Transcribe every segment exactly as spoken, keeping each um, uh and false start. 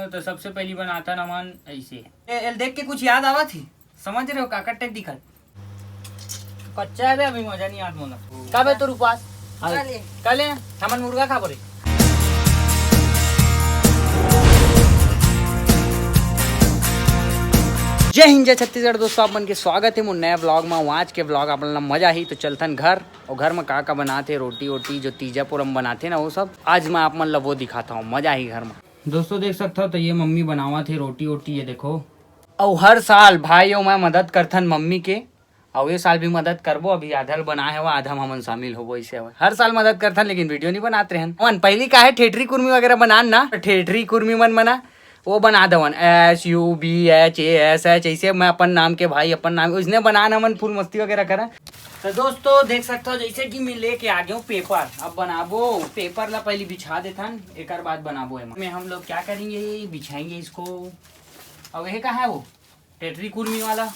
तो सबसे पहली बनाथन हमन ऐसे। ए, एल देख के कुछ याद आवत ही? समझ रहे हो, काकर टाइप दिखत? कच्चा है बे, अभी मजा नहीं आत मोला। का बे तोर उपास? हाँ। काले? काले हमन मुर्गा खाबो रे। जय हिंद, जय छत्तीसगढ़ दोस्तों, आप मन के स्वागत है मोर नया vlog में। आज के vlog आप मन ला मजा ही तो चलथन घर, और घर में का का बनाते, रोटी वोटी, जो तीजा पुरम बनाते ना, वो सब आज मैं आप मन ला वो दिखाता हूँ। मजा ही घर में। दोस्तों, देख सकता हो तो ये मम्मी बनावत हे रोटी वोटी, ये देखो। अउ हर साल भाई अउ मैं मदद करथन मम्मी के, अउ ये साल भी मदद करबो। अभी आधा ल बनाए हवा, आधा म हमन शामिल होबो, ऐसे हवा। हर साल मदद करथन लेकिन video नहीं बनात रहन। मन पहली का है ठेठरी कुर्मी वगैरह बनान ना, ठेठरी कुर्मी मन बना, वो बना दवन, S U B H A S H, ऐसे मैं अपन नाम के भाई, अपन नाम, उसने बनान हमन फुल मस्ती वगैरह करा। तो दोस्तों, देख सकते हो जैसे कि मैं लेके आ गया हूँ paper। अब बनाबो, paper ला पहले बिछा देथन, एकर बाद बनाबो। एमा में हम लोग क्या करेंगे, बिछाएंगे इसको। अब ये का है वो ठेठरी कुर्मी वाला?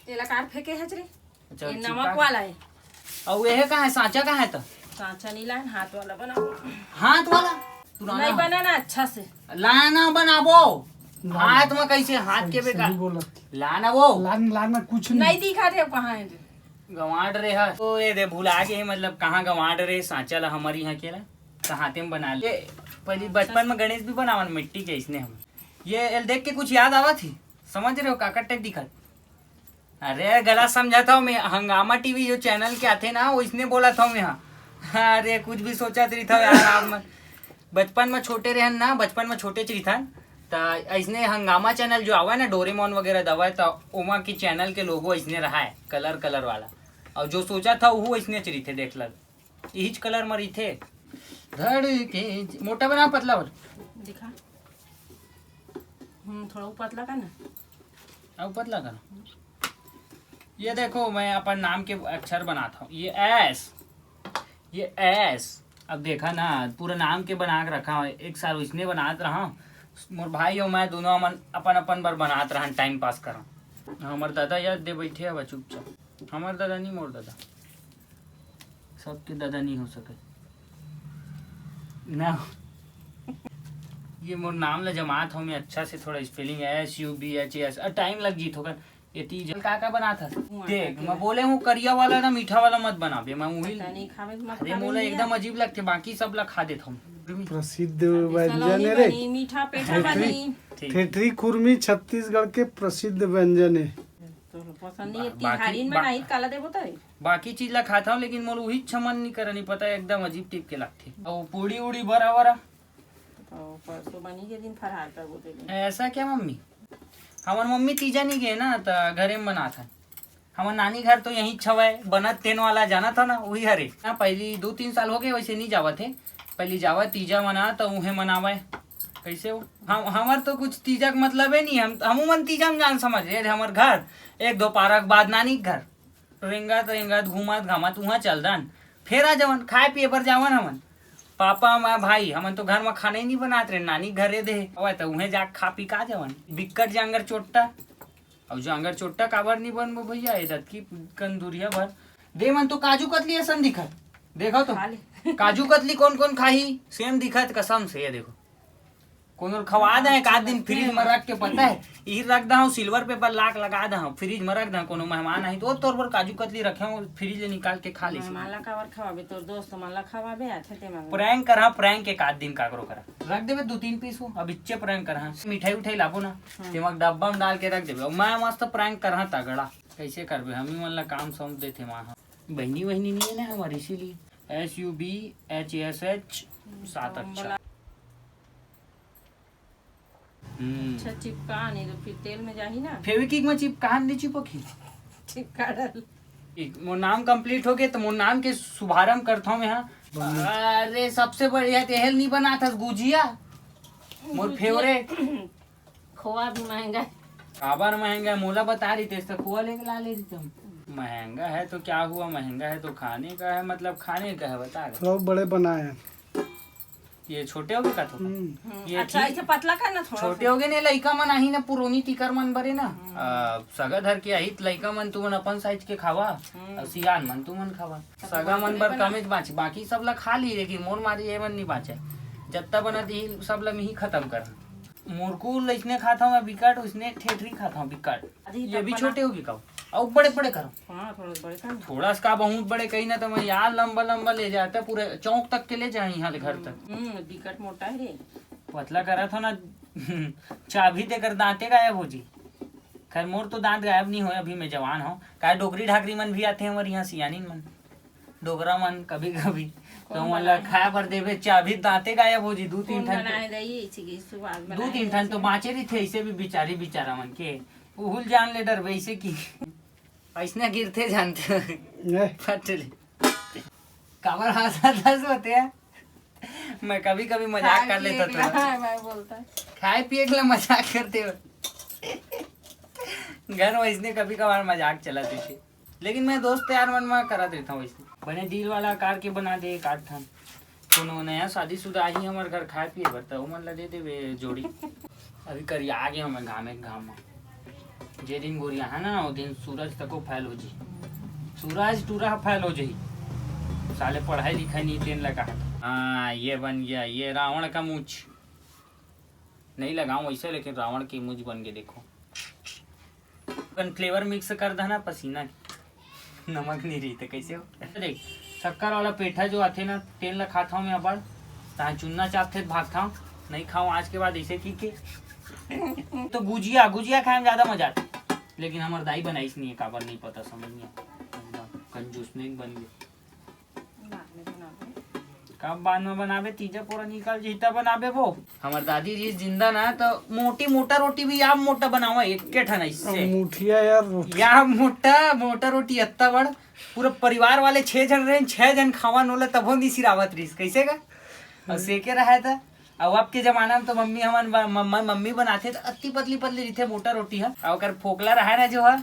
तेला कार फेंके हच रे। अच्छा, ये चिपका। नमक वाला है। और ये का है, सांचा का है तो? सांचा नहीं लान, हाथ वाला बनाओ। हाथ वाला? पुराना नहीं हो। बना ना अच्छा से। लाना बनाबो। लाना। हाथ में कैसे, हाथ के सही, बेकार। सही बोलत। लाना वो। लान, लाना कुछ नहीं। नहीं दिखा थे कहाँ है। गंवाड़ रे हा। तो ये दे भुला गे हे, मतलब कहाँ गंवाड़ रे, सांचा ला हमर यहाँ के ला, तो हाथे में बना ले। पहले अच्छा। बचपन में गणेश भी बनावन मिट्टी के, इसने हम। ये एल देख के कुछ याद आवत ही? समझ रहे हो, काकर टाइप दिखत? अरे गलत समझा था मैं, हंगामा टीवी जो चैनल के आथे ना, वो इसने बोला था मैं। हाँ। अरे कुछ भी सोचत रही था यार आप मन। बचपन में छोटे रहन ना, बचपन में छोटे च रहिथन, त ऐसने हंगामा चैनल जो आवे ना, डोरेमोन वगैरह दवाए, त ओमा के चैनल के लोगो ऐसने रहाय, कलर कलर वाला। और जो सोचा था वो ऐसने च रहिथे, देख ल, इहिच कलर में रहिथे। धड़ के ज-, मोटा बना, पतला बना। दिखा। हम्म, थोड़ा ऊपर पतला कर ना। अब पतला कर। ये देखो, मैं अपन नाम के अक्षर बनाता हूँ। ये एस, ये एस। अब देखा ना, पूरा नाम के बना के रखा हूँ। एक साल उसने बनात रहा, मोर भाई और मैं दोनों हमन अपन अपन बर बनात रहन, टाइम पास करा। हमर दादा यार दे बैठे हवा चुपचाप। हमर दादा नहीं, मोर दादा। सबके दादा नहीं हो सके ना। ये मोर नाम ला जमात हो मैं अच्छा से, थोड़ा spelling S U B H A S, uh, time लग जीत होगा। ये तीज का का बनात हस? हुआ देख, का मैं बोले हूँ करिया वाला ना, मीठा वाला मत बनाबे, मैं उही पता नहीं खावे तो मत अरे खावे मोला नहीं एकदम है। अजीब लगथे, बाकी सब ला खा देत हूँ। प्रसिद्ध अभी व्यंजन सलोनी है रे। बनी, मीठा पेठा ठेठरी, बनी। ठीक। ठेठरी कुर्मी छत्तीसगढ़ के प्रसिद्ध व्यंजन है। तो पसंद नहीं है, बा-, बाकी तिहारिन बा-, बनाई, काला देबो तरे। बाकी चीज ला खाता हूँ, लेकिन मोला उही अच्छा मन नहीं करा, नहीं पता, एकदम अजीब टाइप के लगथे। और पूड़ी उड़ी बरा वरा। तो परसों बनी के दिन फरहार करबो तेरे। ऐसा क्या मम्मी? हमर मम्मी तीजा नहीं गए ना, त घरे में बनात हन। हमर नानी घर तो यहीं छवय, बनत तेन वाला जानत हो ना, वही हरे। ना, पहली दो तीन साल हो गए, वैसे नहीं जावत है। पहली जावत तीजा मना, तो उहे मनावय। कैसे हो? हम, हमर तो कुछ तीजा के मतलब है नहीं, हम, हमू मन तीजा में जान समझ रहे, हमर घर एक दो पारा के बाद नानी के घर। रेंगत रेंगत, घूमत घामत उहाँ चल दन, फेर आ जावन, खाए पिए बर जावन हमन। पापा, मैं, भाई, हमन तो घर में खाना ही नहीं बनात रहे, नानी के घरे दे। अब तो उहें जाके खा पी का जावन। बिक्कट जांगर चोट्टा। अब जांगर चोट्टा काबर नहीं बनबो भैया, ये दतकी कंदुरिया भर दे। मन तो काजू कतली असन दिखत, देखो तो। खा ले। काजू कतली कौन कौन खाही, सेम दिखत कसम से। ये देखो, कोनो ल खवा दे, एक आध दिन फ्रिज में रख के, पता है, यही रख दे, सिल्वर पेपर लाक लगा दे, फ्रिज में रख दे, कोनो मेहमान आई तो तोर बर काजू कतली रखे हो, फ्रिज ले निकाल के खा ले। मेहमान ला काबर खवाबे, तोर दोस्त मन ला खवाबे, अच्छा ते मन। प्रैंक करा, प्रैंक एक आध दिन काकरो करा रख देबे, दो तीन पीस हो, अब इच्चे प्रैंक करा, मिठाई उठाई लाबो ना, हाँ। तेमा डब्बा में डाल के रख देबे, और मैं मस्त प्रैंक करा तगड़ा। कैसे करबे, हम ही मन ला काम सौंप देथे वहाँ। बहनी वहनी नहीं है ना हमारी, इसीलिए। S U B H A S H, सात अक्षर। हम्म। अच्छा, चिपका नहीं तो फिर तेल में जाही ना। फेविक्विक में चिपका नहीं, चिपकी। चिपका डाल। एक, मोर नाम कंप्लीट हो गए, तो मोर नाम के शुभारंभ करता हूँ यहाँ। अरे, सबसे बढ़िया तेहल नहीं बनात हस गुजिया, मोर गुजिया। फेवरेट। खोआ भी महंगा है। काबर महंगा है? मोला बता रही तेस तो खोआ लेके ला ले रही तुम। महंगा है तो क्या हुआ, महंगा है तो खाने का है, मतलब खाने का है, बता रहे। थोड़ा बड़े बनाए हैं। ये छोटे हो गए का थोड़ा? हम्म। हम्म, ये अच्छा, ठीक। ऐसे पतला कर ना थोड़ा छोटे सा। हो गए ने, लइका मन आही ना, पुरोनी तिकर मन बरे ना। हम्म। आ, सगा धर के आही त लइका मन तुमन अपन साइज के खावा, हम्म। और सियान मन तुमन खावा। सब सगा मन बर कमेच बाँची, बाकी सब ला खा ली, लेकिन मोर मारी ये मन नहीं बाँचे। जत्ता बना दी सब ला मिही खत्म कर। मुरकुल इसने खाता हूँ मैं बिकट, उसने ठेठरी खाता हूँ बिकट। अरे ये भी तब छोटे हो गई का? अउ बड़े बड़े करो। हाँ, थोड़ा बड़े कर। थोड़ा सा बहुत बड़े कहीं ना, तो मैं यार लंबा लंबा ले जाता, पूरे चौक तक के ले जाए यहाँ ले घर तक। हम्म, बिकट मोटा है रे। पतला करा था ना। चाबी देकर दांते गायब हो जी। खैर, मोर तो दांत गायब नहीं होय, अभी मैं जवान हूँ। काय डोकरी ढाकरी मन भी आते हैं हमारे यहाँ, सियानिन मन, डोकरा मन कभी कभी, तो कौन मन ला बनाए? खाए बर देवे, चाबी दांते गायब हो जी। दू तीन कौन ठन तो बनाए रही इसी की सुवाद दू बनाए तीन रही ठन तो इसी। बाँचे रहिथे, ऐसे भी बिचारी बिचारा मन के उहुल जान ले डरबे, ऐसे की ऐसने गिरथे जानते हो। ए। फट ले। काबर हंसत हंस होते हैं? मैं कभी कभी मजाक कर लेता था। मैं बोलता। खाए पिए के लिए मजाक करते हो। घर में इसने कभी कभार मजाक चलाते थे, लेकिन मैं दोस्त यार मन में करत रहता हूँ इसने। बने दिल वाला आकार के बना दे एक आध ठन। कोनो नया शादीशुदा आही हमर घर खाए पिए बर, त ओमन ला दे देबे जोड़ी। अभी करिया गे हमें घामे के घाम में। जे दिन गोरिया है ना, वो दिन सूरज तको फैल हो जी। सूरज टूरा फैल हो जाही। साले पढ़ाई लिखाई नहीं तेन लगा। हाँ, ये बन गया, ये रावण का मूछ। नहीं लगाऊं वैसे, लेकिन रावण की मूछ बन के देखो। कॉर्नफ्लेवर मिक्स कर देना पसीना के। नमक नहीं रही तो कैसे हो? देख, शक्कर वाला पेठा जो आथे ना, तेल ला खाता हूँ मैं अबार। तहाँ चुन्ना चापथे त भागता हूँ, नहीं खाऊँ आज के बाद ऐसे की के। तो गुजिया, गुजिया खाए में ज्यादा मजा आता, लेकिन हमार दाई बनाईस नहीं है, काबर नहीं पता, समझ नहीं आता। एकदम कंजूस नहीं बन गया। बाद में बनाबे। कब बाद में बनाबे? तीजा पोरा निकल जही तब बनाबे वो। हमर दादी जी जिंदा ना तो मोटी मोटा रोटी भी या मोटा बनावा, एक के ठन ऐसे। मुठिया यार, रोटी। या मोटा मोटा रोटी अत्ता बड़, पूरा परिवार वाले छह जन रहे, छह जन खावा नोला तभो नहीं सिरावत रहीस, कैसे का? और सेके रहा था। अब आपके जमाना में तो मम्मी हमन ब-, म-, म-, मम्मी बनाथे त अत्ती पतली पतली रहिथे मोटा रोटी ह, अउ ओकर फोकला रहे ना जो ह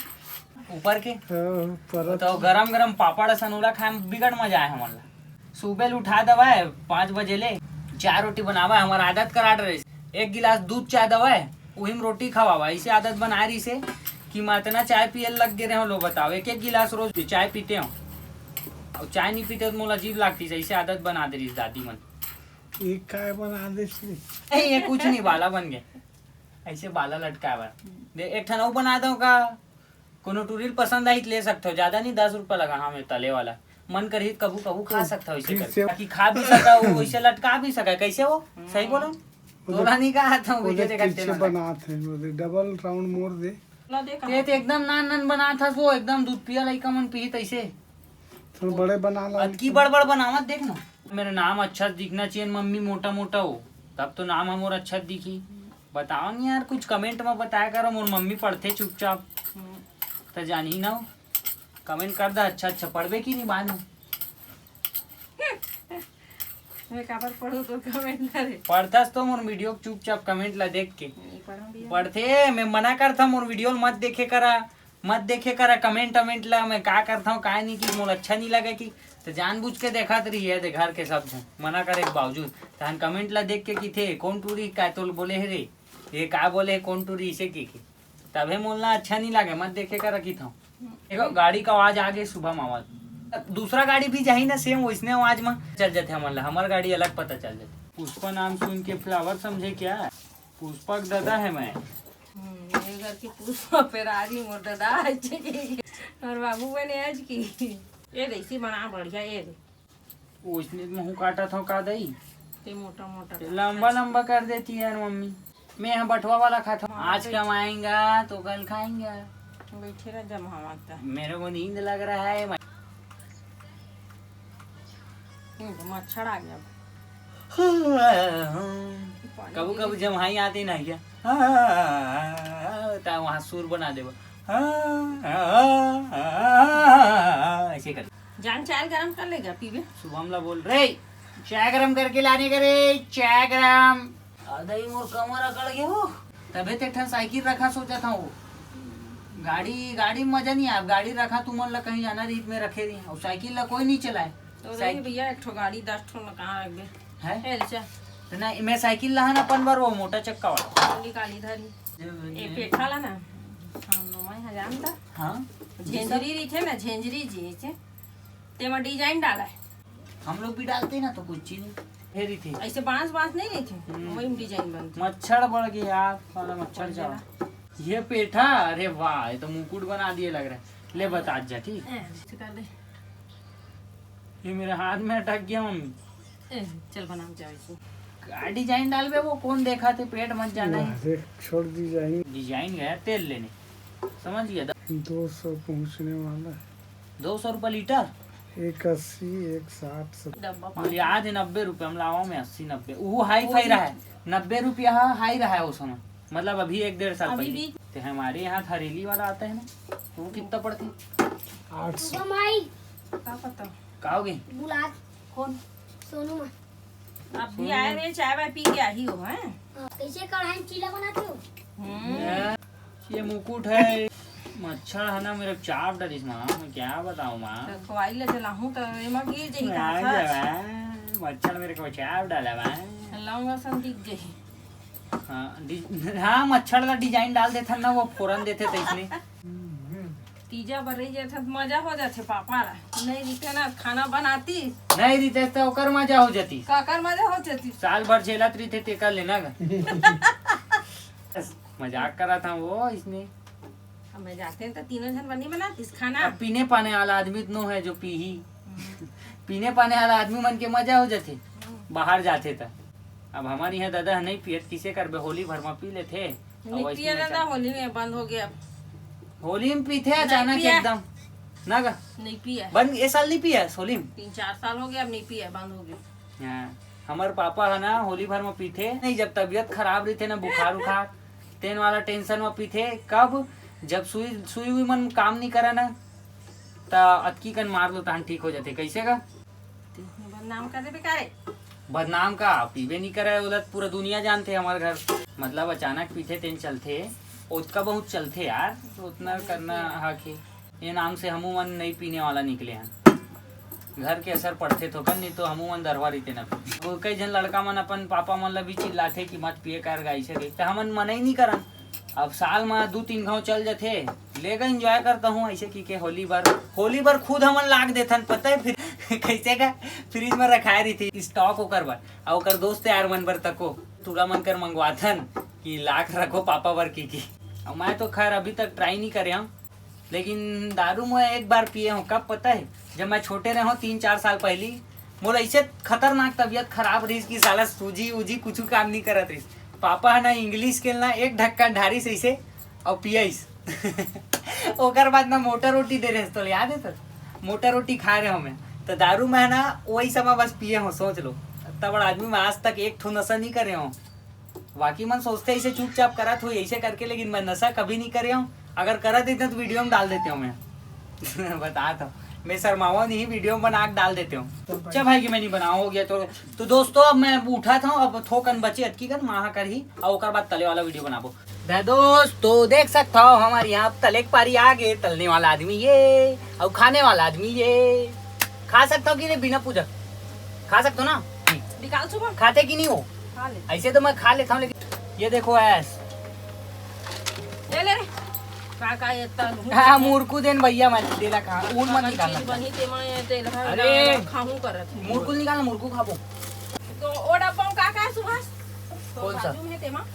ऊपर के, हाँ, परत। तो गरम गरम पापड़ असन ओला खाए में बिकट मजा आए हमन ला। सुबह ले उठा देवय पाँच बजे ले, चाय रोटी बनावय, हमर आदत कराट रहिस। एक गिलास दूध चाय देवय, उही में रोटी खवावय, ऐसे आदत बनाए रहिसे कि मैं अतना चाय पिए लग गे रहे हो, लो बताओ, एक एक गिलास रोज चाय पीते हो, और चाय नहीं पीते तो मोला अजीब लागती, ऐसे आदत बना दे रहिस दादी मन। ये काय बना देस रे? नहीं, ये कुछ नहीं, बाला बन गए। ऐसे बाला लटकाए बर। दे, एक ठन अउ बना दो का? कोनो टूरी ल पसंद आई त ले सकथो, ज्यादा नहीं, दस रुपया लगा। हाँ, मैं तले वाला मन करही त कभू कभू खा तो सकथो ऐसे फिर करके। से ताकि खा भी सका, वो वैसे लटका भी सका। कैसे वो? सही बोलो? वो तोला देख, नहीं कहा था, वो वीडियो देख देखा कैसे तेरा। बनात है, वो देख, डबल राउंड मोड़ दे। ला दे ये कहाँ? तो एकदम नान नान बनात हस, वो एकदम दूध पिया लइका मन पीही तैसे। थोड़ा बड़े बना ला। अतकी बड़ बड़ बनावत देख ना। मेरा नाम अच्छा दिखना चाहिए, मम्मी मोटा मोटा हो, तब तो नाम हमर अच्छा दिखी। बताओ नहीं यार, कुछ कमेंट में बताया करो, मोर मम्मी पढ़थे चुपचाप, हम्म। तो जानही ना हो। कमेंट कर दा, अच्छा अच्छा पढ़बे की नहीं बाद में। मैं काबर पढ़ू तो कमेंट करे। पढ़थस तो मोर वीडियो चुपचाप कमेंट ला देख के। नहीं पढ़ूंगी। पढ़थे, मैं मना करथा मोर वीडियो मत देखे करा, मत देखे करा कमेंट वमेंट ला, मैं का करथा हूँ, का नहीं की मोला अच्छा नहीं लगे कि, तो जानबूझ के देखत रही है दे घर के सब झन, मना करे के बावजूद। तहन कमेंट ला देख के किथे, "कौन टूरी का तोल बोले है रे? ये का बोले है, कौन टूरी?" इसे की, की। तभे मोला अच्छा नहीं लगे, मत देखे करा किथा हूँ। देखो, गाड़ी का आवाज आ गई, सुबह में आवाज। दूसरा गाड़ी भी जाही ना, सेम वैसने आवाज में चल जाते हमन ला, हमार गाड़ी अलग पता चल जाते। पुष्पा नाम सुन के फ्लावर समझे क्या? पुष्पा के दादा है मैं। हम्म, ये घर की पुष्पा फेरारी मोर दादा है जी। और बाबू बने आज की। ये देसी बना बढ़िया, ये दे। उसने मुंह काटा था का दई? ते मोटा मोटा ते काटा लंबा था। लंबा कर देती है यार मम्मी। मैं यहाँ बटवा वाला खाता हूँ। हाँ, आज बैठ। कमाएंगा तो कल खाएंगा। बैठे रह जमा मांगता। मेरे को नींद लग रहा है। हम्म, तो मच्छर आ गया। कबू कबू जम्हाई आते ना क्या? हाँ, ता वहाँ सुर बना देबो। ऐसे कर। जान चाय गरम कर लेगा, पीबे। शुभम ला बोल रे, चाय गरम करके लाने का रे, चाय गरम। आ दई मोर कमर अकड़ गए हो। तबे ते ठन साइकिल रखा सोचा था वो। गाड़ी, गाड़ी में मजा नहीं आया। गाड़ी रखा तुमन ला कहीं जाना रही, मैं रखे रही। और साइकिल ला कोई नहीं चलाए। तो रही साइकिल भैया, एक ठो गाड़ी, दस ठो न कहाँ रख दे। है? ए, ले चल। तो ना, मैं साइकिल ला ना अपन बर वो मोटा चक्का वाला। निकाली धरी। ए, पेठा ला ना। हाँ, नोमा यहाँ जान था। हाँ? झेंझरी रही थे ना, झेंझरी जी, ऐसे। तेमा डिजाइन डाला है। हम लोग भी डालते हैं ना, तो कुछ चीज नहीं। फेरी थी। ऐसे बांस बांस नहीं रहिथे, हम्म। वही में डिजाइन बनथे। मच्छर बढ़ गया यार, साला मच्छर बढ़ जाओ। गया। ये पेठा, अरे वाह, ये तो मुकुट बना दिए लग रहा है। ले बता जा, ठीक? ए, ऐसे कर दे। ये मेरे हाथ में अटक गया मम्मी। ए, चल बनाओ जाओ इसे। का डिजाइन डालबे, वो कौन देखा थे, पेट मत जाना है। वाह, देख, छोड़ डिजाइन। डिजाइन गया तेल लेने, समझ गया? दो सौ पहुंचने वाला है। दो सौ रुपया लीटर। एक अस्सी, एक साठ, सत्तर। डब्बा बोल, पानी। याद है, नब्बे रुपया हम लावा में, अस्सी नब्बे, वो हाई वो फाई भी रहा है। नब्बे रुपया हा-, हाई रहा है वो समय, मतलब अभी एक डेढ़ साल अभी पहले। भी। तो हमारे यहाँ हरेली वाला आता है ना, वो कितना पड़ती? आठ सौ। माई, का पता? का हो गई? बुला। कौन? सोनू माँ। अब भी आए हुए, चाय वाय पी के आही हो, हैं? हाँ, कैसे कढ़ाई में चीला बनाते हो? हम्म। ये, ये मुकुट है, मच्छर है ना, मेरे चाप डालिस माँ, मैं क्या बताऊँ माँ। तो कोई ले चलाहूँ तो एमा गिर जाही मैं आ का गया खास। है, मच्छर मेरे को चाप डाला बा। लौंग असन दिख गई। हाँ, डि-, हाँ, मच्छर ला डिजाइन डाल देथन ना, वो फोरन देथे तइसने। तीजा बर रही जाथे, मजा हो जाथे पापा ला। नहीं रहिते ना, खाना बनाती। नहीं रहिते तो ओकर मजा हो जाती। काकर मजा हो जाती? साल भर झेलत रहिथे, तेकर लेना गा। मजाक करा था वो, इसने। अब मैं जाते हैं तो तीनों जन बनी बनातीस खाना। अब पीने पाने वाला आदमी तो नो है जो पीही। हम्म। पीने पाने वाला आदमी मन के मजा हो जाथे, हम्म। बाहर जाथे त। अब हमारे यहाँ दादा नहीं पियत, किसे करबे, होली भर में पी लेथे। नहीं और पिया इसमें दादा, अचानक होली में बंद हो गया अब। होली में पीथे नहीं अचानक पिया। एकदम। ना गा? नहीं पिया। बंद, ये साल नहीं पिया होली में? तीन चार साल हो गया, अब नहीं पिया, बंद हो गया। हाँ, हमर पापा है ना, होली भर में पीथे नहीं, जब तबीयत खराब रहिथे ना, बुखार उखार, तेन वाला टेंशन में पीथे। कब? जब सुई, सुई उई मन काम नहीं करे ना, त अतकी कन मार लो, तहन ठीक हो जाथे। कैसे का? बदनाम कर देबे का रे? बदनाम का, पीबे नहीं करे, ओला पूरा दुनिया जानथे हमर घर। मतलब अचानक पीथे तेन चलथे, ओतका बहुत चलथे यार, तो उतना करना हक हे। ये नाम से हमू मन नहीं पीने वाला निकले हन। घर के असर पड़थे थोकन, नहीं तो हमू मन दरवा रहिते ना। वो कई झन लड़का मन अपन पापा मन ला भी चिल्लाथे कि मत पिए कर गाइस रे, तो हमन मना ही नहीं करन। अब साल में दू तीन घाव चल जथे, ले गा एंजॉय करता हूँ ऐसे की के होली बर, होली बर खुद हमन लाग देथन, पता है फिर कैसे का फ्रिज में रखाए रही थी स्टॉक ओकर बर, और ओकर दोस्त यार मन बर तको टूरा मन कर मंगवाथन कि लाख रखो पापा बर की की। और मैं तो खैर अभी तक ट्राई नहीं करे हूँ, लेकिन दारू मैं एक बार पिए हूँ। कब पता है? जब मैं छोटे रहे हूँ, तीन चार साल पहली, मोर ऐसे खतरनाक तबीयत खराब रही कि साला सूजी उजी कुछ काम नहीं करत रही। पापा है ना इंग्लिश के ना एक ढक्कन ढारिस ऐसे और पियस। ओकर बाद ना मोटा रोटी दे रहे तो याद है तो मोटा रोटी खा रहे हो मैं। तो दारू में है ना वही समय बस पिए हो, सोच लो। इतना बड़ा आदमी मैं आज तक एक ठो नशा नहीं करे हूँ। बाकी मन सोचते ऐसे चुपचाप करत हो ऐसे करके, लेकिन मैं नशा कभी नहीं करे हूँ। अगर करत देते तो वीडियो में डाल देते हूँ मैं। बता तो, मैं शर्मावा नहीं, वीडियो में बना के डाल देते हूँ। चल भाई कि मैं नहीं बनाओ, हो गया तो। तो दोस्तों अब मैं उठा था, अब थोकन बचे अटकी कर माहा कर ही, और ओकर बाद तले वाला वीडियो बनाबो। दे दोस्त, तो देख सकता हो हमारे यहाँ तले के पारी आ गए, तलने वाला आदमी ये और खाने वाला आदमी ये। खा सकता हो कि नहीं बिना पूजा? खा सकते हो ना? निकाल सुबह। खाते कि नहीं हो? खा ले। ऐसे तो मैं खा लेता हूँ, लेकिन ये देखो ऐस। ले ले रे। का का ये तल? हाँ, मुरकू देन भैया, मैं देला कहाँ? ऊन मत हर निकालना। चीज बनी तेमा ये तेल है, अरे। खाहू करत है। मुरकू निकाल, मुरकू खाबो। तो ओ डब्बा में का का है सुभाष? तो कौन सा? बाजू में तेमा।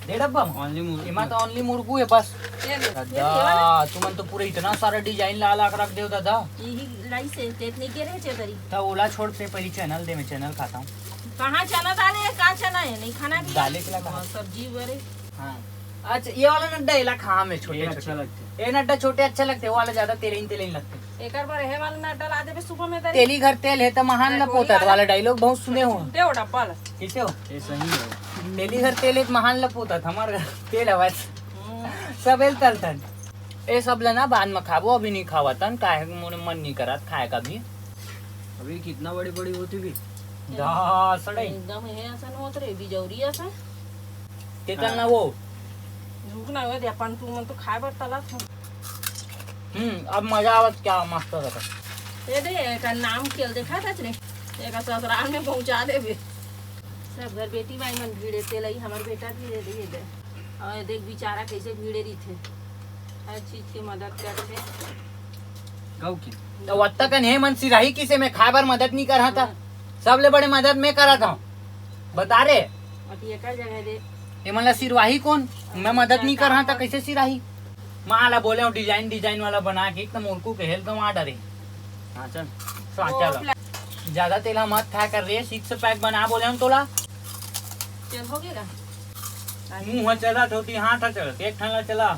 दे डब्बा में? Only मुरकू। एमा तो only मुरकू है बस। ये ले, ये ले, ये वाला। दादा, तुमन तो पूरा इतना सारा डिजाइन ला ला के रख दे हो दादा। यही लाई से, ते इतने के रहे छे तरी। तो ओला छोड़ पे पहली चैनल दे, मैं चैनल खाता हूँ। कहाँ चना डाले है? कहाँ चना है? नहीं खाना भी। दाले के लगा। हाँ, सब्जी बरे। हाँ। अच्छा, ये वाला नड्डा एला खा में छोटे ये छोटे। अच्छा लगते। ये नड्डा छोटे अच्छा लगते, वो वाला ज्यादा तेल ही तेल ही लगते। एकर बर हे वाला नड्डा ला देबे सुबह में तरी। तेली घर तेल है त महान अरे, लपोता वाला। वाला डायलॉग बहुत सुने हो। सुनते हो डब्बल। कैसे हो? ये सही है। तेली घर तेल है त महान लपोता, हमार घर तेल है बस। हम्म। सब एल तलतन। ए सब ला ना बाद में खाबो, अभी नहीं खावतन, काहे कि मोर मन नहीं करत खाए का भी। अभी कितना बड़ी बड़ी होती भी। दा सड़े। एकदम हे असन होत रे, बिजौरी असन। तेतन ना वो। रुक ना, वो दे अपन तू मन तो खाए बर तलत हो। हम्म, अब मजा आवत क्या मस्त रहता। ये दे, एकर नाम खेल देखा था रे। एकर ससुराल में पहुंचा देबे। सब घर बेटी माई मन भीड़े, तेलई हमर बेटा भीड़े दे दे। और ये देख बेचारा कैसे भीड़े रहिथे, हर चीज के मदद करथे। गौ की। तो वत्ता कन हे मन सिराही किसे में खाए बर मदद नहीं करहा था। हाँ। सबले बड़े मदद मैं करत हूँ, बता रे। एमन ला सिरवाही कौन? मैं मदद नहीं करहा त कैसे सिराही? माँ ला बोले हूँ डिजाइन डिजाइन वाला बना के एकदम उनको के हेल गवा डरे। हाँ चल, हाँ, चल। ज्यादा तेला मत खा कर रे, सिक्स पैक बना बोले हूँ तोला। चल हो गया। मुंह चला छोटी हाथ चल, एक ठन ला चला।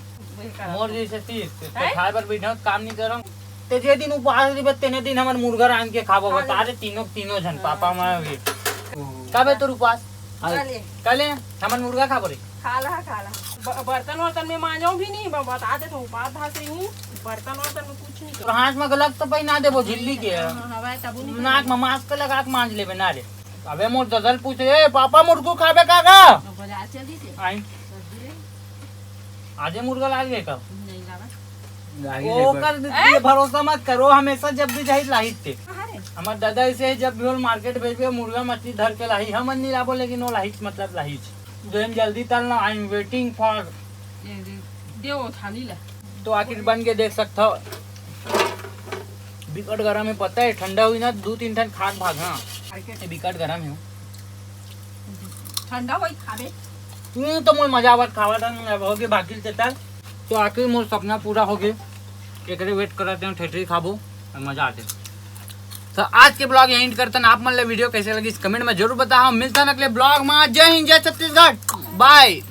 मोर जैसे तीस, तो खाए बर बैठा काम नहीं करो। ते जे दिन उपवास रहिबे, तेने दिन हमर मुर्गा रांध के खाबो, बता दे तीनों, तीनों झन, पापा, मैं भी। कब है तोर उपवास? काले। काले हमन मुर्गा खाबो रे। खा ला, खा ला। ब-, बर्तन वर्तन में मांजो भी नहीं, ब-, बता दे तो उपवास था से ही। बर्तन वर्तन में कुछ नहीं तोर करो। हाथ में गलत तो पहना देबो झिल्ली के। हाँ, हाँ, हवा है, तबू नहीं नाक में मास्क लगा के मांज लेबे ना रे। अबे मोर ददल पूछ रे, "पापा मुर्गू खाबे का गा?" बाजार चल दी थे। आई। सब्जी ले। आजे मुर्गा लाग गए का? नहीं लागा। लाही ओ नहीं कर दे, भरोसा मत करो, हमेशा जब भी जाही लाही थे। कहाँ रे? हमार दादा ऐसे ही जब भी होल मार्केट भेजबे, मुर्गा मछली धर के लाही, हमन नहीं लाबो, लेकिन वो लाही, मतलब लाही। जो हम जल्दी तल ना, I am waiting for। दे, दे, दे वो थाली ला। तो आखिर बन के देख सकता हो, बिकट गरम है, पता है, ठंडा हुई ना, दू तीन ठन खाक भाग, हाँ। ये बिकट गरम है। ठंडा होई खाबे। हम्म, तो मोर मजा आवत खावत हन, अब होगे बाकी चेता। तो आखिर मोर सपना पूरा होगे, एकरे वेट करत हन, ठेठरी खाबो और मजा आते। तो आज के ब्लॉग यहीं एंड करते हैं। आप मन ले वीडियो कैसे लगी, कमेंट में जरूर बताओ। मिलता है अगले ब्लॉग में। जय हिंद, जय छत्तीसगढ़, बाय।